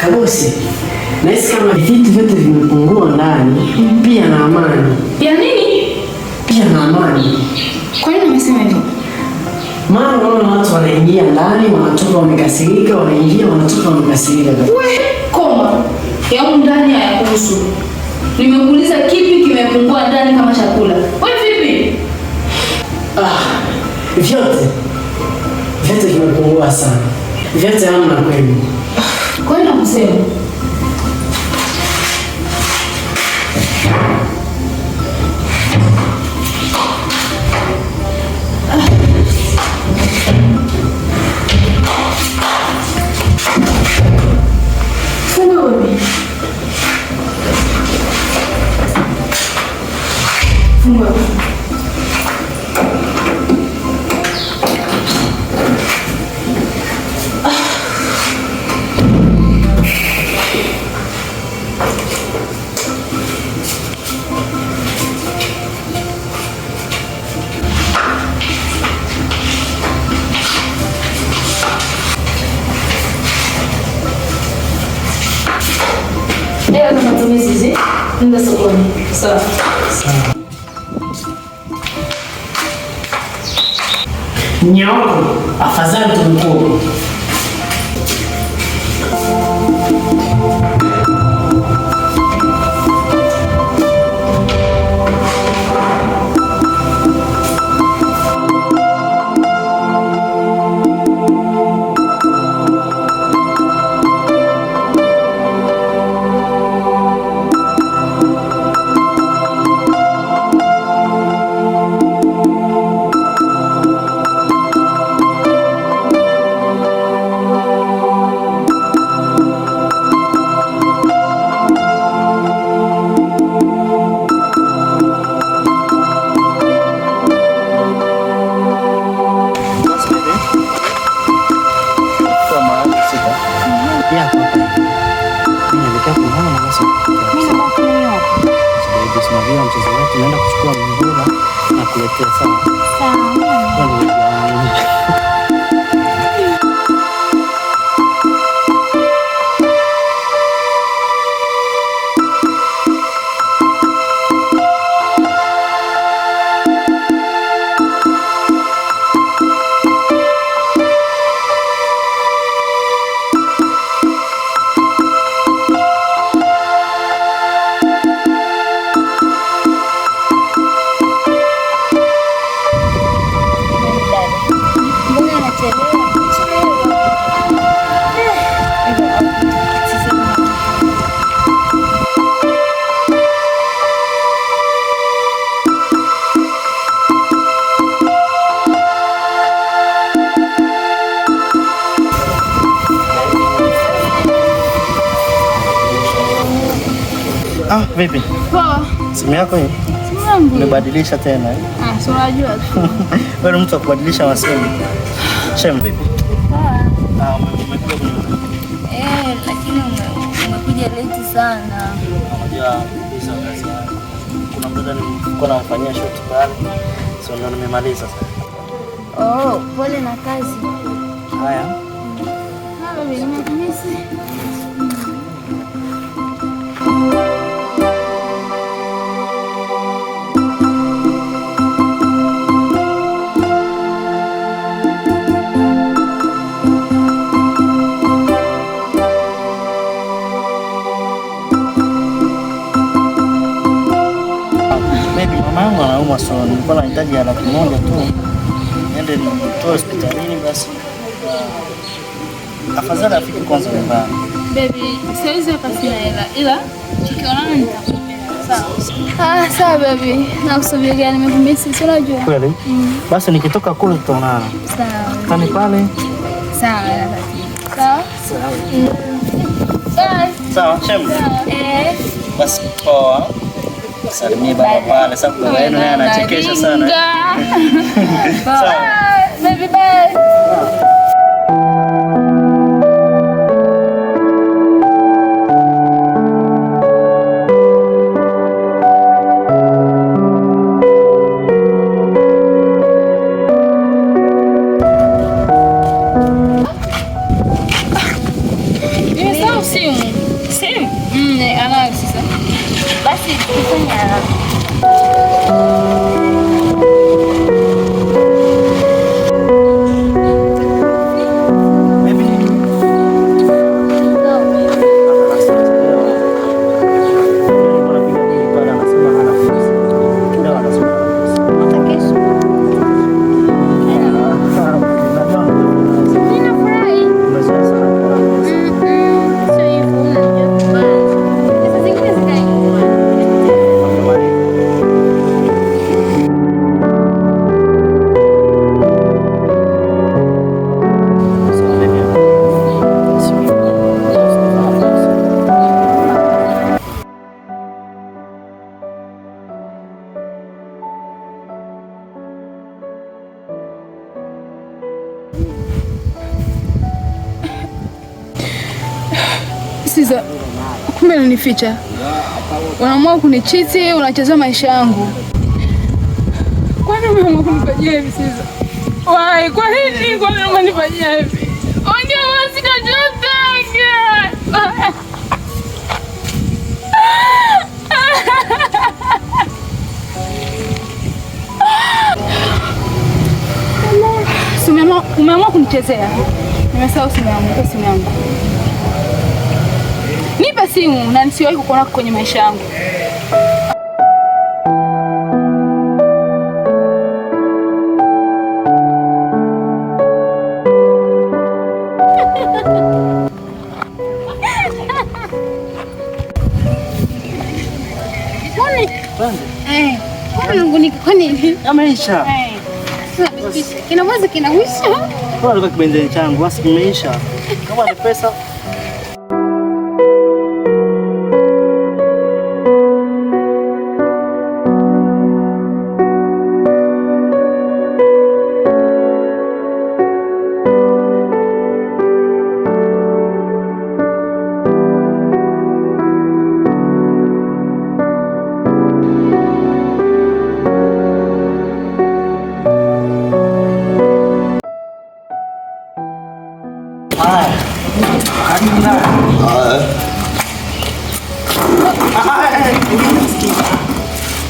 Kabosi, nahisi kama vitu vyote vimepungua ndani, pia na amani. Ya nini? Pia na amani. Kwa nini umesema hivyo? Maana unaona watu wanaingia ndani, wanatoka wamekasirika, wanaingia, wanatoka wamekasirika. We, koma. Ya humu ndani hayakuhusu. Nimekuuliza kipi kimepungua ndani kama chakula. We vipi? Ah, vyote. Vyote vimepungua sana. Vyote hamna kweli. Kwa nini nakusema? Funga wewe. Funga. Hela za matumizi hizi. Nenda sokoni. Sawa. Nyoko, afadhali tumkope. Kwa mahali husika. Yako hapa. Mimi naelekea kumwona basi. Sababu simavia mchezo wetu naenda kuchukua mpira na kuletea sawa. Sawa. Mbona anachelewa? Ah, vipi? Poa. Simu yako hii? Simu yangu. Umebadilisha tena eh? Ah, si unajua tu. Wewe ni mtu wa kubadilisha masimu. Shem. Vipi? Poa. Ah, umekuja kwenye Eh, lakini umekuja late sana. Unajua hizo kazi yangu. Kuna mdada nilikuwa namfanyia shoot pale. So ndio nimemaliza sasa. Oh, pole na kazi. Haya. Ah, baby, nimekumisi. Baby, mama yangu anaumwa so nilikuwa nahitaji ya 100,000 tu. Niende nitoe hospitalini basi. Afadhali afike kwanza nyumbani. Baby, siwezi hapa sina hela ila tukionana nitakupea. Sawa. Ah, sawa baby. Nakusubiria, nimekumisi, si unajua? Kweli? Basi nikitoka kule tutaonana. Sawa. Tani pale. Sawa. Sawa. Sawa. Bye. Sawa, Shem. Eh. Basi poa. Salimie baba pale, sababu baba yenu naye anachekesha sana. Sawa. Bye. Baby, bye. Nimesahau Anayo simu. Simu? Anayo sasa. Basi tufanye haraka. Siza, kumbe unanificha. Unaamua kunichiti, unachezea maisha yangu. Kwani umeamua kunifanyia hivi Siza? Why? Kwa nini? Kwa nini umenifanyia hivi? Ongea basi chochote, ongea. Si umeamua kunichezea. Nimesahau simu yangu, nipe simu yangu. Nipe simu na nisiwahi kukuona kwenye maisha yangu. Yameisha. Kina mwezi kinaisha. Bora alikuwa kibendeli changu, basi kimeisha. Kama ni pesa.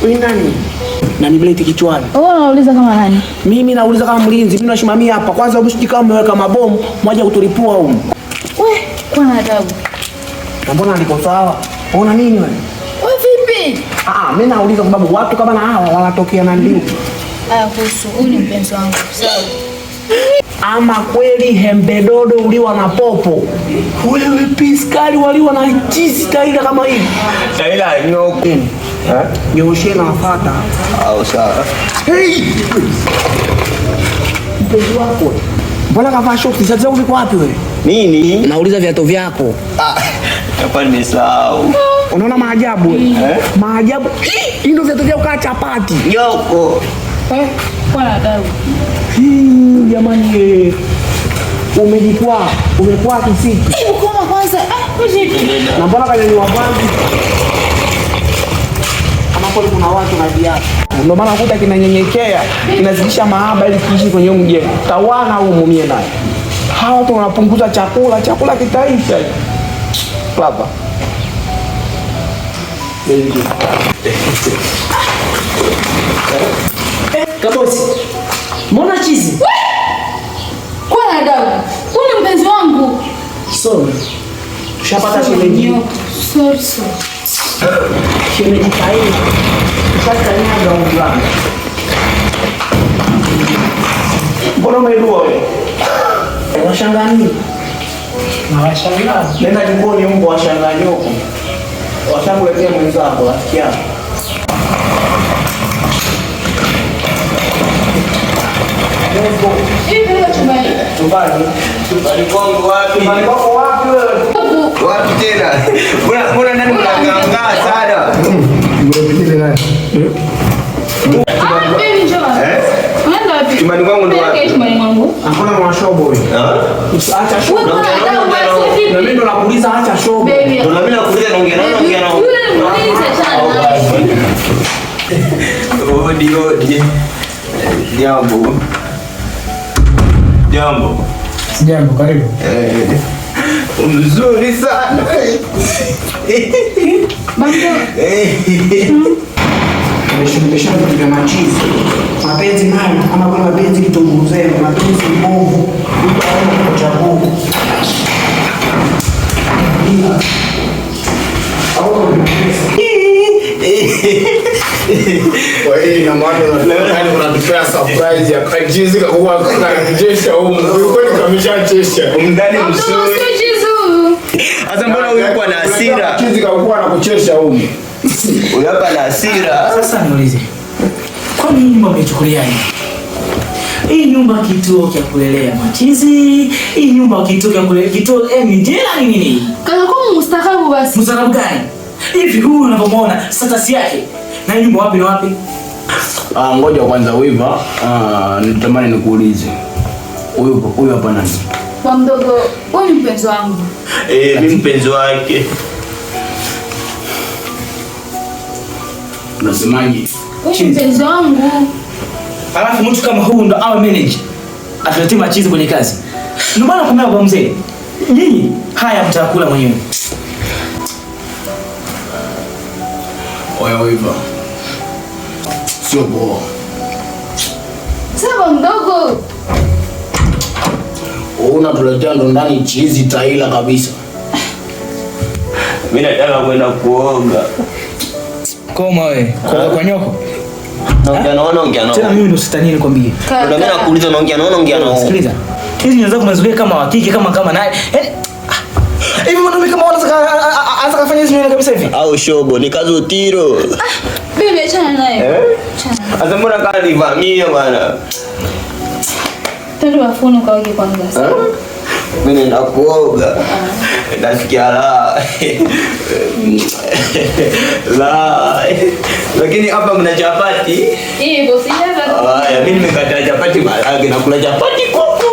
Huyu nani? Na nibleti kichwani. Wewe unauliza kama nani? Mimi nauliza kama mlinzi, mimi nasimamia hapa. Kwanza msiji kama umeweka mabomu, mwaje kutulipua humu. We, kuwa na adabu. Na mbona aliko sawa? Ona nini wewe? Wewe vipi? Ah, mimi nauliza kwa sababu watu kama na hawa wanatokea na ndio. Aya, kuhusu huyu ni mpenzi wangu. Sawa. Ama kweli hembedodo uliwa na popo. Wewe piskali waliwa na chizi taila kama hivi. Taila nyoko. Eh? Nyoshie na wafata. Au sawa. Hey! Mpenzi wako. Mbona kavaa shorts? Sasa uko wapi wewe? Nini? Nauliza viatu vyako. Ah, hapa nimesahau. Unaona maajabu wewe? Eh? Maajabu. Hii ndio viatu vyako kama chapati. Nyoko. Eh? Kwa adabu. Hii jamani, umejikwaa, umekwaa kisiki. Hebu koma kwanza. Ah, vipi? Na mbona kanyanyua bangi? Kama kweli kuna watu na viatu. Ndio maana ukuta kinanyenyekea, kinazidisha mahaba ili kiishi kwenye huu mjengo. Tawana huu mumie naye. Hawa watu wanapunguza chakula, chakula kitaisha. Baba. Kabosi. Mbona chizi? Kuwa na adabu. Huyu ni mpenzi wangu. Sorry. Tushapata shemeji. Sorry, sorry. Shemeji kaini. Tushakanyaga mvulana. Mbona umeidua wewe? Unashangaa nini? Nawashangaa. Nenda jikoni huko washangaa nyoko. Washakuletea mwenzako rafiki yako. Let's go. Hivi peleka chumbani. Chumbani. Chumbani kwangu wapi? Chumbani kwako wapi wewe? Wapi tena? Mbona nani mnakangaa sana? Ah, baby njoo. Eh? Unaenda wapi? Chumbani kwangu ndo Peleka wapi? chumbani mwangu. Hakuna mwashobo wewe. Ah? Acha shobo. Wewe kuwa na adabu basi Na mimi vipi? ndo nakuuliza acha shobo. Baby. Ndo na mimi nakuuliza naongea nao naongea nao. Yule ni mlinzi achana naye. Odi odi. Jambo. Jambo. Sijambo, karibu. Eh. Mzuri sana. Nimeshindishana vitu vya machizi. Mapenzi nayo kama kuna mapenzi kitunguu zenu, mapenzi mbovu. Mtu aone kuchagua. Kwa hiyo ina maana unataka unatupea surprise ya kajizi kwa kurejesha huko. Kweli kameshachesha. Mndani mzuri. Sasa mbona huyu yuko na hasira? Chizi kakuwa anakuchesha huko. Huyu hapa na hasira. Sasa niulize. Kwani hii nyumba mmechukuliaje? Hii nyumba kituo cha kulelea machizi, hii nyumba kituo cha kulelea kituo ni jela ni nini? Kaka kwa mustakabu basi. Mustakabu gani? Hivi huyu unavyomwona status yake na hii nyumba wapi na wapi? Ngoja kwanza Wiva, nitamani nikuulize. Huyu hapa nani? Kwa mdogo, huyu ni mpenzi wangu. Mimi mpenzi wake. Unasemaje? Huyu ni mpenzi wangu. Alafu mtu kama huyu ndo awe manager. Atuletee machizi kwenye kazi. Ndio maana nakwambia kwa mzee, nyinyi haya mtakula mwenyewe. Oya Wiva. Sio poa. Sawa mdogo. Unatuletea ndo ndani chizi taila kabisa. Mimi nataka kwenda kuoga. Koma wewe, kwa nyoko. Naongea naona ongea nao. Tena mimi ndo sitanii nikwambie. Ndio mimi nakuuliza unaongea naona ongea nao. Sikiliza. Hizi nywele zako umezoea kama wa kike kama naye. Hivi mwanaume kama anataka kufanya hizi nywele kabisa hivi? Au shobo ni kazi utiro. Bibi achana naye. Sasa mbona kama nivamia bwana? Twende bafuni ukaoge kwanza. Mimi naenda kuoga. Nasikia la. La. Lakini hapa mna chapati. Bosi hapa. Haya, mimi nimekataa chapati maharage na kula chapati kuku.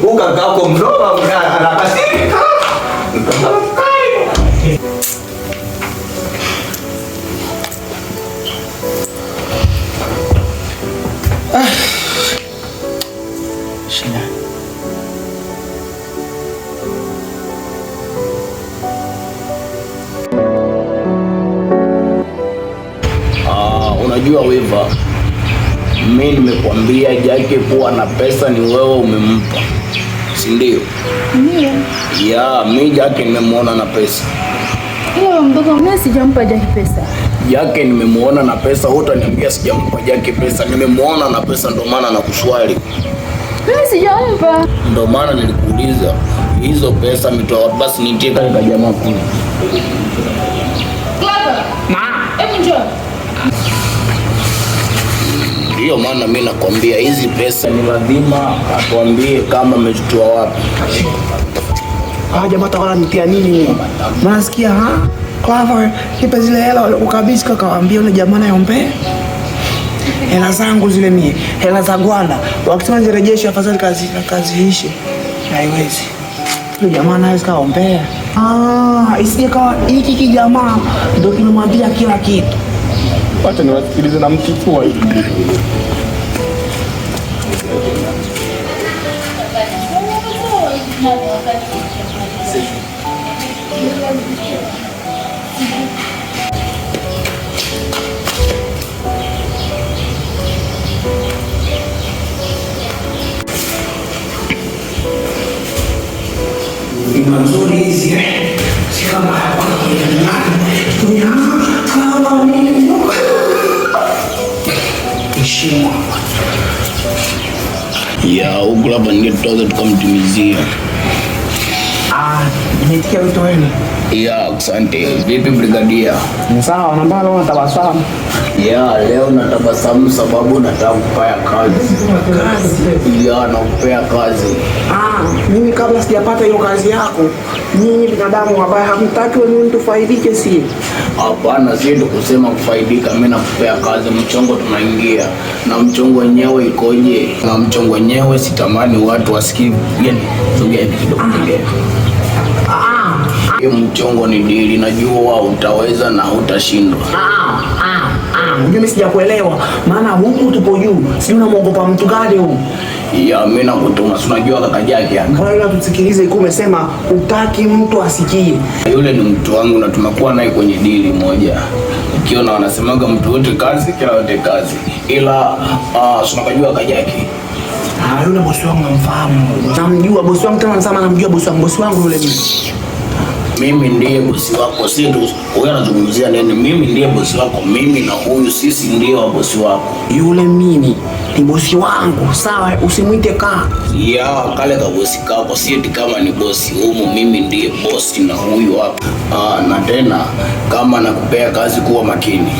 Uka kako mdomo anakasirika. Shida. Unajua Wiva, mimi nimekuambia Jackie kuwa na pesa ni wewe umempa, si ndio? Ndio. Ya, mimi Jackie nimemuona na pesa. Ila mdogo, mimi sijampa Jackie pesa. Jackie nimemuona na pesa, hutaniambia sijampa Jackie pesa. Nimemuona na pesa, ndio maana nakuswali. Mimi sijampa. Ndio maana nilikuuliza hizo pesa mitoa, basi nitie kale jamaa kule. Klapa. Hebu njoo. Ndiyo maana mimi nakwambia hizi pesa ni lazima atuambie kama amezitoa wapi. Jamaa tawana nitia nini? Nasikia ha? Clever, nipe zile hela ukabisi kawaambia yule jamaa naombe. Hela zangu zile mie, hela za Gwanda. Wakisema zirejeshe afadhali kaziishe. Haiwezi. Yule jamaa naye kaombea. Isije kawa hiki kijamaa ndio kinamwambia kila kitu. Wacha niwasikilize na mtifua hivi. Nyumba nzuri hizi si kama hapa kama nini. Heshima. Ya, huku labda ndio tutaweza tukamtimizia. Nimeitikia wito wenu. Ya, asante. Vipi brigadia? Ni sawa, na mbona leo unatabasamu? Ya, leo natabasamu sababu nataka kupea kazi. Ya, nakupea kazi. Mimi kabla sijapata hiyo kazi yako, nyinyi binadamu wabaya hamtaki wenyewe tufaidike si? Hapana, si tu kusema kufaidika, mimi nakupea kazi, mchongo tunaingia. Na mchongo wenyewe ikoje? Na mchongo wenyewe sitamani watu wasikie. Yaani, sogea hivi kidogo sogea. Hiyo mchongo ni dili, najua utaweza na hutashindwa. Mimi sijakuelewa, maana huku tupo juu. Sijui unamuogopa mtu gani huyu? Ya mimi nakutuma, si unajua kaka Jaki hapa. Mbona yule atusikilize ikuwa umesema utaki mtu asikie. Yule ni mtu wangu na tumekuwa naye kwenye dili moja. Ukiona wanasemaga mtu wote kazi, kila wote kazi. Ila si unakajua kaka Jaki. Ah, yule bosi wangu namfahamu. Namjua bosi wangu tena nasema namjua bosi wangu, bosi wangu yule mimi. Mimi ndiye bosi wako, si tu wewe anazungumzia nini? Mimi ndiye bosi wako, mimi na huyu sisi ndiye wa bosi wako. Yule mimi ni bosi wangu, sawa? Usimwite kaa. Ya kale ka bosi kako, si eti kama ni bosi humu, mimi ndiye bosi na huyu hapa. Na tena kama nakupea kazi kuwa makini.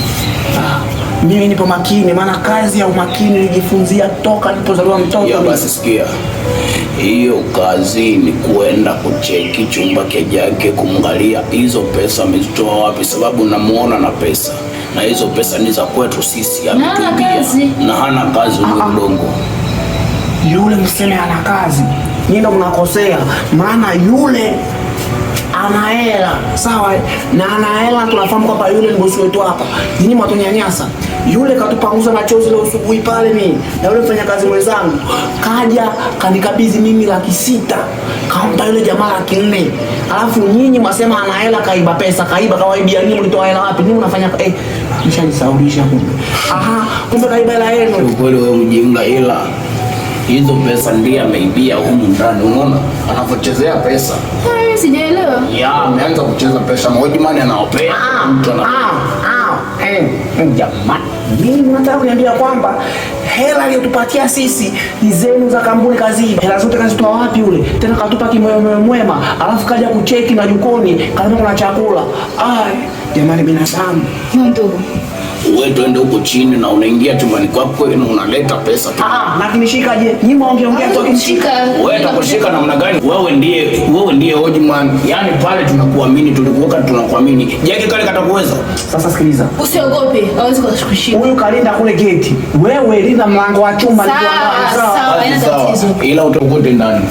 Mimi nipo makini, maana kazi ya umakini nilijifunzia toka nilipozaliwa mtoto. Ya basi sikia, hiyo kazi ni kuenda kucheki chumba kia Jake, kumwangalia hizo pesa amezitoa wapi, sababu namuona na pesa na hizo pesa ni za kwetu sisi, Na hana ametuibia. kazi. Na hana kazi huyo mdongo. Yule mseme ana kazi, nyinyi ndo mnakosea, maana yule ana hela sawa, na ana hela, tunafahamu kwamba yule ni bosi wetu hapa. Nyinyi mwatunyanyasa. Yule katupanguza na chozi leo asubuhi pale, mimi na yule mfanyakazi mwenzangu kaja kanikabidhi mimi 600,000, kampa yule jamaa 400,000. Alafu nyinyi mwasema ana hela, kaiba pesa, kaiba, kawaibia nyinyi. Mlitoa hela wapi? Nyinyi mnafanya nishajisaulisha kumbe. Aha, kumbe kaiba hela yenu. Ukweli wewe mjinga, ila hizo pesa ndiye ameibia humu ndani. Unaona anavyochezea pesa. Mimi sijaelewa. Ya ameanza kucheza pesa, Mojimani anaopea mtu ana Jamani, mimi mnataka kuniambia kwamba hela aliyotupatia sisi ni zenu za kampuni kaziba. Hela zote kazitoa wapi yule? Tena katupa kimoyo mwema, alafu kaja kucheki na jikoni, kasema kuna chakula. Ai, jamani binadamu. Ndugu. Wewe twende huko chini na unaingia chumbani kwako na unaleta pesa tu. Na kinishika je? Nyinyi mwaongea ongea tu Kushika. Wewe utakushika namna gani? Wewe ndiye Ojman. Yaani pale tunakuamini, tulikuweka tunakuamini. Jaki kale katakuweza. Sasa sikiliza. Usiogope, hawezi kukushika. Huyu kalinda kule gate. Wewe linda mlango wa chumba Sawa, nikiwa ndani. sawa, haina Sawa. tatizo. Ila utakote ndani.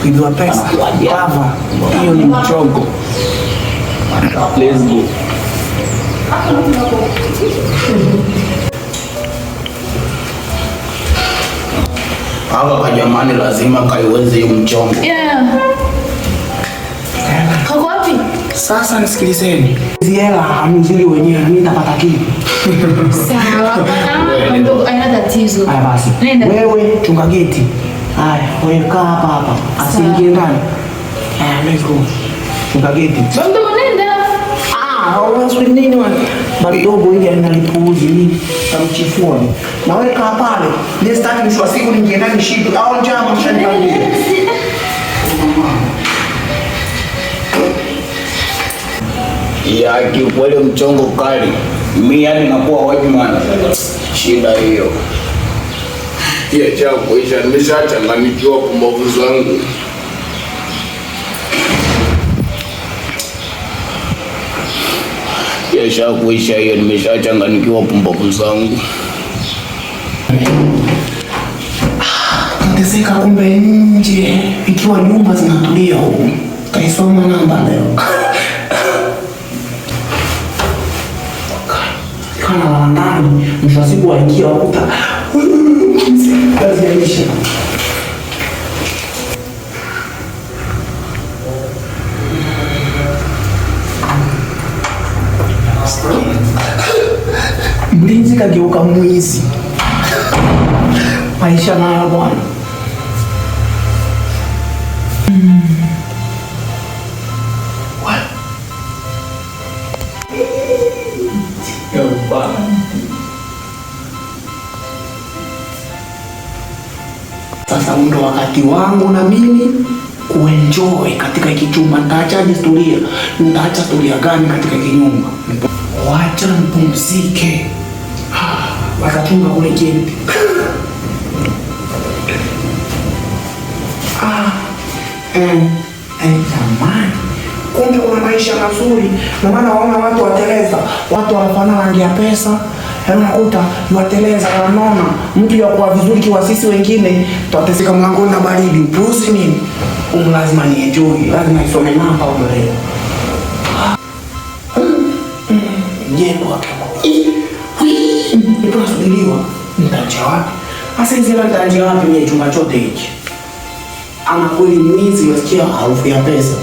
Kuibiwa pesa. Bava. Hiyo ni mchongo. Let's go. Hapa kwa jamani lazima kaiweze hiyo mchongo. Yeah. Kako wapi? Sasa nisikilizeni. Hizi hela hamzili wenyewe, mimi nitapata kipi? Sawa. Ndugu, haina tatizo. Haya basi. Nenda. Wewe chunga geti. Haya, wewe kaa hapa hapa. Asiingie ndani. Haya, let's go. Chunga geti. Ndugu, nenda. Unasubiri nini wewe? Madogo ile analipuuzi nini? Tamchifua. Na wewe kaa pale. Mimi sitaki mwisho wa siku niingie ndani shitu au njama mshanipangie. Ya kiukweli mchongo kali. Mimi yani nakuwa watchman. Shida hiyo. Ya cha kuisha nimeshachanganyikiwa pumbavu zangu. Ya cha kuisha hiyo nimeshachanganyikiwa pumbavu zangu. Nateseka kumbe nje ikiwa nyumba zinatulia huku. Taisoma namba leo. Kana ndani mwisho wa siku waingia wakuta kazi yaisha. Mlinzi kageuka mwizi. Maisha nayo bwana. Sasa ndo wakati wangu na mimi kuenjoy katika hiki chumba. Nitaachaje historia? Nitaacha historia gani katika hiki nyumba? Wacha nipumzike. Watachunga kule gate. Jamani. Kumbe kuna maisha mazuri. Na maana waona watu wateleza, watu wanafanana rangi ya pesa. Yaani unakuta wateleza wanona, mtu ya kuwa vizuri kiwa sisi wengine tutateseka mlangoni na baridi. Upuzi nini? Lazima ni enjoy, lazima isome namba huko leo. Jengo hapo. Nipo nasubiriwa. Nitaacha wapi? Sasa hizi hela nitaanzia wapi mie chumba chote hichi? Ama kweli mwizi, wasikia harufu ya pesa.